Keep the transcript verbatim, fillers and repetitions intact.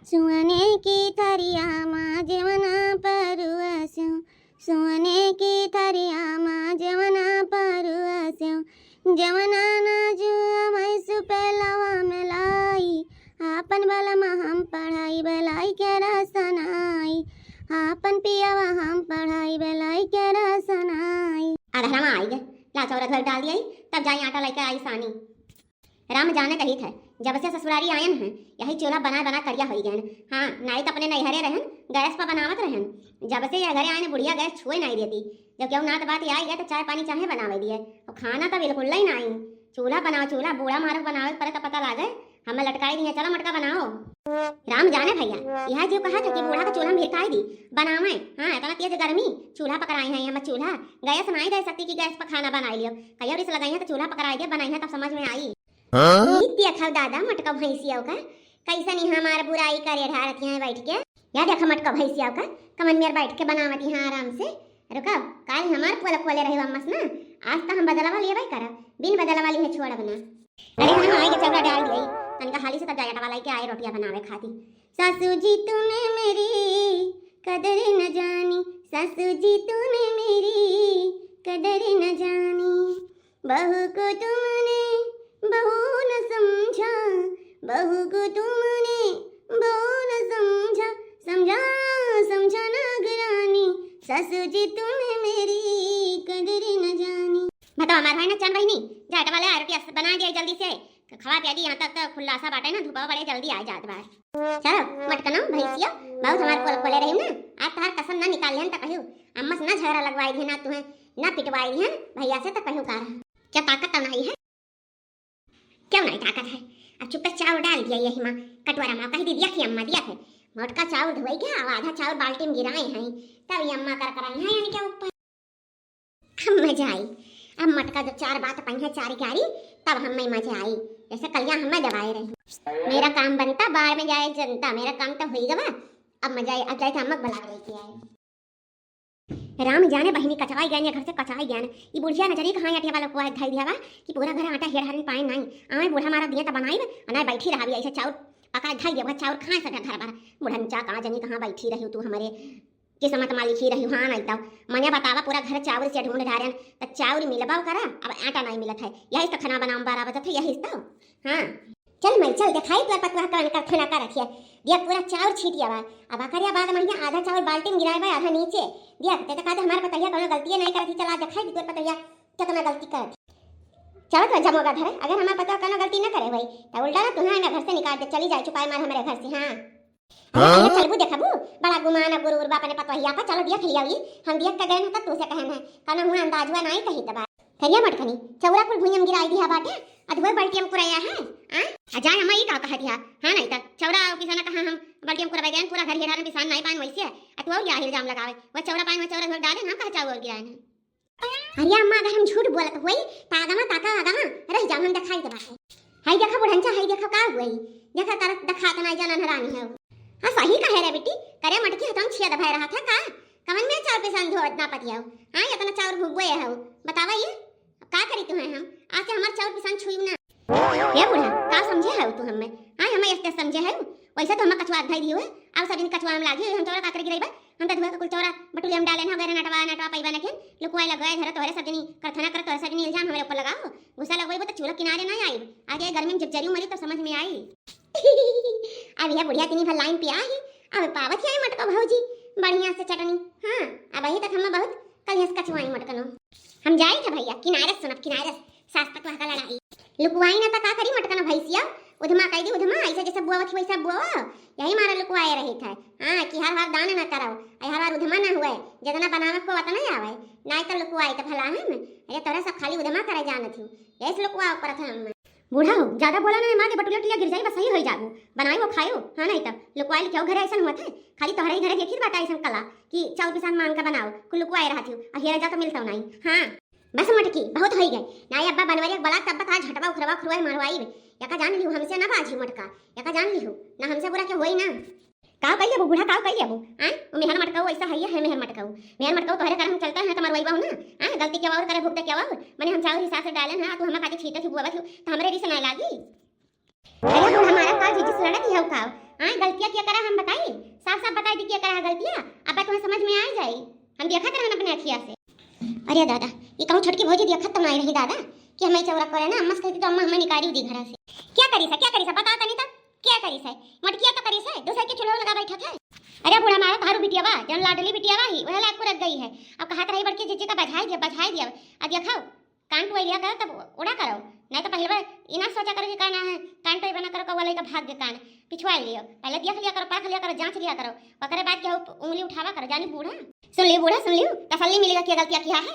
सुअने की थरिया मा जेवना परुआ स्यों, सुअने की थरिया मा जेवना परुआ स्यों, जेवना ना जुआ मैं सुपेलवा में लाई, आपन बलमा हम पढ़ाई बेलाई के रसनाई, आपन पियवा हम पढ़ाई बेलाई के रसनाई। अधरमा आई गे, ला चौरा घर डाल दिया, तब जाई आटा लेके आई सानी। राम जाने कहित है, जब से ससुरारी आयन है, यही चूल्हा बना बना करिया होई गयन। हाँ, नाई तो अपने नैहरे रहन, गैस पर बनावत रहन। जब से यह घरे आयन, बुढ़िया गैस छुए नाई देती। जब केहू नात बात आई गए तो चाय पानी चाहे बनावे दिए, और खाना तो बिल्कुल ही नाई। चूल्हा बनाओ चूल्हा, बूढ़ा मारो बनावे परे तो पता लागे, हमें लटकाई दिए, चलो मटका बनाओ। राम जाने भैया, यह जो कहा था कि बूढ़ा का चूल्हा में भिरकाई दी, बनावे। हाँ, इतना तेज गर्मी, चूल्हा पकड़ाए हैं हम, चूल्हा। गैस नाई दे सकती कि गैस पर खाना बनाई लियो। कहियो रिस लगाई है तो चूल्हा पकड़ाई दे, बनाई है तब समझ में आई। हाँ? ई देखा दादा, मटका भैंसिया का, कैसन ही हमार बुराई करे ढारत यहाँ बैठ के। या देखा मटका भैंसिया का, कमन मेर बैठ के बनावत यहाँ आराम से। रुका, काल हमार पोल खोले रहे अम्मस ना, आज तो हम बदलवा लेबे करब, बिन बदलवा लिए छोड़ब ना। अरे हाँ, आई के चौरा डाल दिया, तनिका हाली से तब जाए आटा वाला के आए रोटियां बनावे खाती। सासू जी तूने मेरी कदर न जानी, सासू जी तूने मेरी कदर न जानी, बहू को तुमने बहू न समझा, बहू को तुमने बहू न समझा, समझा, समझा नागरानी, सासू जी तूने मेरी कदर न जानी। बताओ हमार भाई ना चंद बहिनी, जाए वाले आए रोटी बना दिया जल्दी से, खवा पिया दी, यहाँ तक तो खुलासा बाटे ना, धूपवा बड़े जल्दी आ जात बार। चलो मटकनो भैंसिया, बहुत हमार पोल खोले रही ना, आज तहार कसम ना निकाल लेन त कहियो, अम्मस ना झगड़ा लगवाई दिहन ना तुहे, ना पिटवाई दिहन भैया से त कहियो का रहा। क्या ताकत तो नहीं है? क्यों नहीं ताकत है? अब चुप्पे चाउर डाल दिया यही माँ कटोरा माँ, कही दी दिया कि अम्मा दिया है। मोटका चाउर धोई के अब आधा चाउर बाल्टी में गिराए हैं, तब ये अम्मा कर कराई हैं यानी क्या ऊपर। अब मजा आई। अब मटका जब चार बात पई है चार ग्यारी, तब हमें मजा आई। जैसे कलिया हमें दबाए रही। मेरा काम बनता बाढ़ में जाए जनता, मेरा काम तो हुई गवा। अब मजा आई, अब जाए थे अम्मा बुला के लेके आए। राम जाने बहिनी कचवाई गया घर से कचवाई गया। ई बुढ़िया न जाने कहाँ आटे वाला कुआ धई दिया बा कि पूरा घर आटा हेर हरन पाए नाई। आवे बूढ़ा मारा दिया त बनाई, अनाए बैठी रहा भी ऐसे चाउर पका धई दिया, चाउर खाए सके घर भर। बुढ़न चा कहाँ जानी कहाँ बैठी रही तू हमारे किस्मत मा लिखी रही, हाँ नहीं तो। मने बतावा पूरा घर चाउर से ढूंढ ढारन, त चाउर मिलबा करा, अब आटा नहीं मिलत है। यही से खाना बनाम बारह बजत है, यही से तो। हाँ। चल माई, चल देखाई तोर पतोह कवन करथना करत हिया। दिया पूरा चाउर छीटिया बा। अब अकरिया बाद महिया आधा चाउर बाल्टी में गिराए बा, आधा नीचे। दिया, ते तो कहते हमार पतोहिया कौनो गलतिये नहीं करत ही, चला देखाई दी तोर पतोहिया कितना गलती करत ही। चलत रह जमोगा धरे, अगर हमार पतोह कौनो गलती न करे भाई, तो उल्टा ना तुम्हें ना घर से निकाल दे, चली जाए चुपाई मार हमारे घर से, हाँ। अरे हाँ? भैया चलबू देखबू, बड़ा गुमान गुरूर बा अपने पतोहिया पर, चलो देख लिया, हम देख के गए ना तब तुझसे कहन है, कहना हुआ अंदाजुआ नहीं कही तबा। करिया मटकनी, चौरा कुल भुइयम गिराई दिया बाटे, अधुए बाल्टी में कुराया है, आ? आ जाए हम ई का कह दिया, हाँ नहीं त चौरा किसाना कहा हम बाल्टी में कुरावे गए, पूरा घर हेरान पिसान नहीं पान वैसे, आ तू और क्या इल्जाम लगावे, वह चौरा पान वह चौरा घर डाले, हम कहा चाउर गिराए हैं। अरे अम्मा, अगर हम झूठ बोलत होई, त आगमा ताका आगमा रह जाओ, हम देखाई देबा है। हाय देखा बुढ़नचा, हाय देखा का हुई, देखा कर देखात नहीं जाना हरानी है। हाँ सही कहे रे बेटी, करे मटकी हतन छिया दबाए रहा था का, कवन में चाउर पिसान धो ना पतियाओ। हाँ, इतना चाउर भुगबो ये हो, बतावा ये, का करी तुम्हें हम? आज से हमार चाउर पिसान छुई ना। ए बूढ़ा, का समझे है तू हमें? हाँ, हमें ऐसे समझे है, वैसे तो हमें कछुआ धई दियो है, अब सब दिन कछुआ हम लागी, हम चौरा काकर गिराई बा, हम तो धुआ के कुल चौरा बटुलिया में डाले ना, गैर नटवा नटवा पैबा नखे, लुकवाए लगवाए धरा तोहरे सब जनी करथना कर, तोहरे सब जनी इल्जाम हमारे ऊपर लगाओ, गुस्सा लगवाई वो तो चूल्हा किनारे ना आई, आज ये गर्मी में जब जरी मरी तो समझ में आई। अब यह बुढ़िया इतनी भर लाइन पे आई, अब पावत ही आई मटका भौजी, बढ़िया से चटनी। हाँ, अब अही तक हमें बहुत कल हंस कछुआई मटकनो। हम जाई थे भैया, किनारे सुनब, किनारे सास पतोह का लड़ाई। लुकवाई ना त का करी मटकनो भैंसिया, उधमा कह दी उधमा, ऐसे जैसे बुआवत वैसा बुआवा, यही मारा लुकवाए रही थे। हाँ, कि हर हर दान ना करो, ऐ हर हर उधमा ना हुए, जितना बनावे को उतना आवे, ना तो लुकवाई तो भला हम, अरे तोरा सब खाली उधमा करे जानत ही, यही से लुकवा ऊपर थे हम। बूढ़ा हो, ज्यादा बोला ना, माँ के बटुलिया टुलिया गिर जाई, बस सही होई जाबू। बनाई वो खायो, हाँ नहीं तब लुकवाइल क्यों घरे ऐसन हुआ थे? खाली तोहरे ही घरे देखी बाटा ऐसन कला कि चाउर पिसान मांग के बनाओ, कुल लुकवाए रहती हो, आ हेरा जा तो मिलता नहीं। हाँ, बस मटकी, बहुत होई गए। ना अब्बा बनवरिया के बला तब बता झटवा उखरवा उखरवा मारवाई। यका जान लिहू हमसे ना बाजी मटका, यका जान लिहू, ना हमसे बुरा के होई ना। काव कही लेबू बूढ़ा, काव कही लेबू? आय, ओ मेहर मटकाऊ ऐसा है, है मेहर मटकाऊ। मेहर मटकाऊ तोहरे कारण हम चलते हैं, तो मरवाई बाऊ ना। आय, गलती क्या और करे, भुगते क्या और? मने हम चाउर हिसाब से डाले ना, तू हमें खातिर छीटे थी, बुआवत हो, तो हमरे रिस ना लागी। अरे बूढ़ा मारा का जीजी से लड़त ही हऊ काव? आए, गलतिया किया करा हम बताई, साफ साफ बताई दी किया करा है गलतिया। अब तुम्हें समझ में आ जाई, हम देखा करन अपने अखिया से। अरे दादा, ये कहूँ छोटकी भौजी देखत तो नहीं रही दादा कि हमें चौरा करे ना, अम्मा से कहती तो अम्मा हमें निकाली दी घरा से। क्या करी सा, क्या करी सा, बता तनी तब। क्या करी सा? मटकिया तो करी सा, दूसरे के चूल्हा लगा बैठा था। अरे बूढ़ा मारा, तारू बिटिया बा, जन लाडली बिटिया बा ही, वह लायक रख गई है। अब कहा रही बड़की जीजी का बझाई दिया, बझाई दिया। अब देखो, कान टोई लिया करो तब उड़ा करो, नहीं तो पहले बार इना सोचा करो कि कान है, कान टोई बना करो, कौवा लइका भाग के कान पिछुआ लियो। पहले देख लिया करो, परख लिया करो, जांच लिया करो, ओकरे बाद क्या उंगली उठावा करो, जानी बूढ़ा। सुन लियो बूढ़ा, सुन लियो, तसल्ली मिलेगा क्या गलतियाँ किया है।